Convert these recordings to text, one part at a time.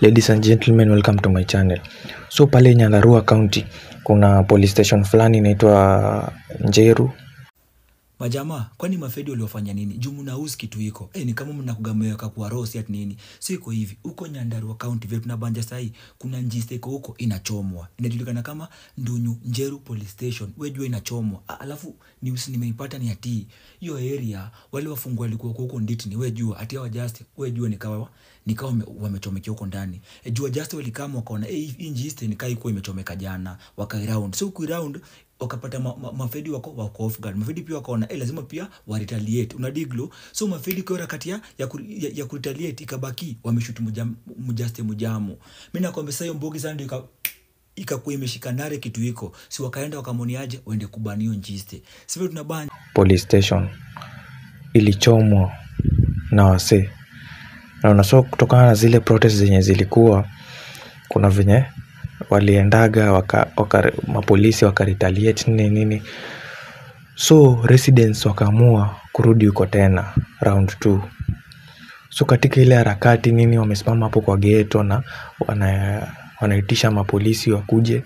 Ladies and gentlemen, welcome to my channel. So pale Nyandarua County kuna police station fulani inaitwa Njeru. Majamaa, kwani mafedi waliofanya nini? Juu mnauzi kitu iko. Ni kama mnakugameweka kwa roho si ati nini. Siko hivi. Huko Nyandarua County vile tunabanja sahi, kuna njiste iko huko inachomwa. Inajulikana kama Ndunyu Njeru Police Station. Wewe jua inachomwa. Alafu news nimeipata ni ati hiyo area wale wafungwa walikuwa huko nditini. Wewe jua ati hawa just wewe jua nikawa wamechomekea huko ndani. Jua just walikama wakaona hii njiste nikaa iko imechomeka jana, wakai round. So kui round wakapata mafedi wako off guard. Mafedi pia wakaona lazima pia wa retaliate. Unadiglo. So mafedi kwa harakati ya ku retaliate ikabaki wameshoot mujaste mujamu. Mimi nakwambia sasa hiyo mbogi sana ndio ikakuwa imeshika nare kitu iko. Si wakaenda wakamoniaje waende kubanio njiste. Sivyo tunabani police station ilichomwa na wasee. Na so kutokana na zile protest zenye zilikuwa, kuna venye waliendaga waka mapolisi waka retaliate nini nini. So residents wakaamua kurudi huko tena round 2. So katika ile harakati nini wamesimama hapo kwa gate na wanaitisha mapolisi wakuje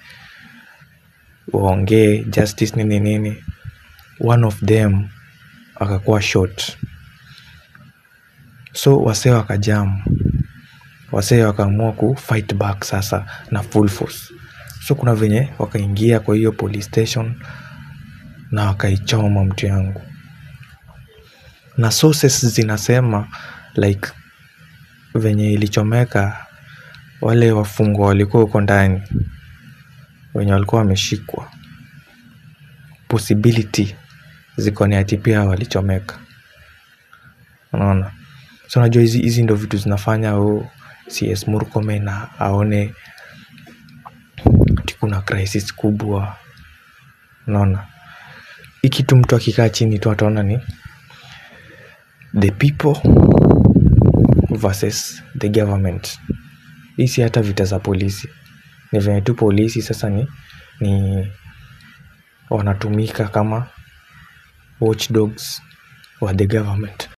waongee justice nini nini. One of them akakuwa shot. So wasee wakajam. Wasee wakaamua ku fight back sasa na full force. So kuna venye wakaingia kwa hiyo police station na wakaichoma mtu yangu. Na sources zinasema like venye ilichomeka wale wafungwa walikuwa huko ndani wenye walikuwa wameshikwa, possibility ziko ni ati pia walichomeka. Unaona? So unajua hizi ndio vitu zinafanya CS Murkomen na aone kuna crisis kubwa. Unaona? Hii kitu mtu akikaa chini tu ataona ni the people versus the government. Hii si hata vita za polisi. Ni venye tu polisi sasa ni wanatumika kama watchdogs wa the government.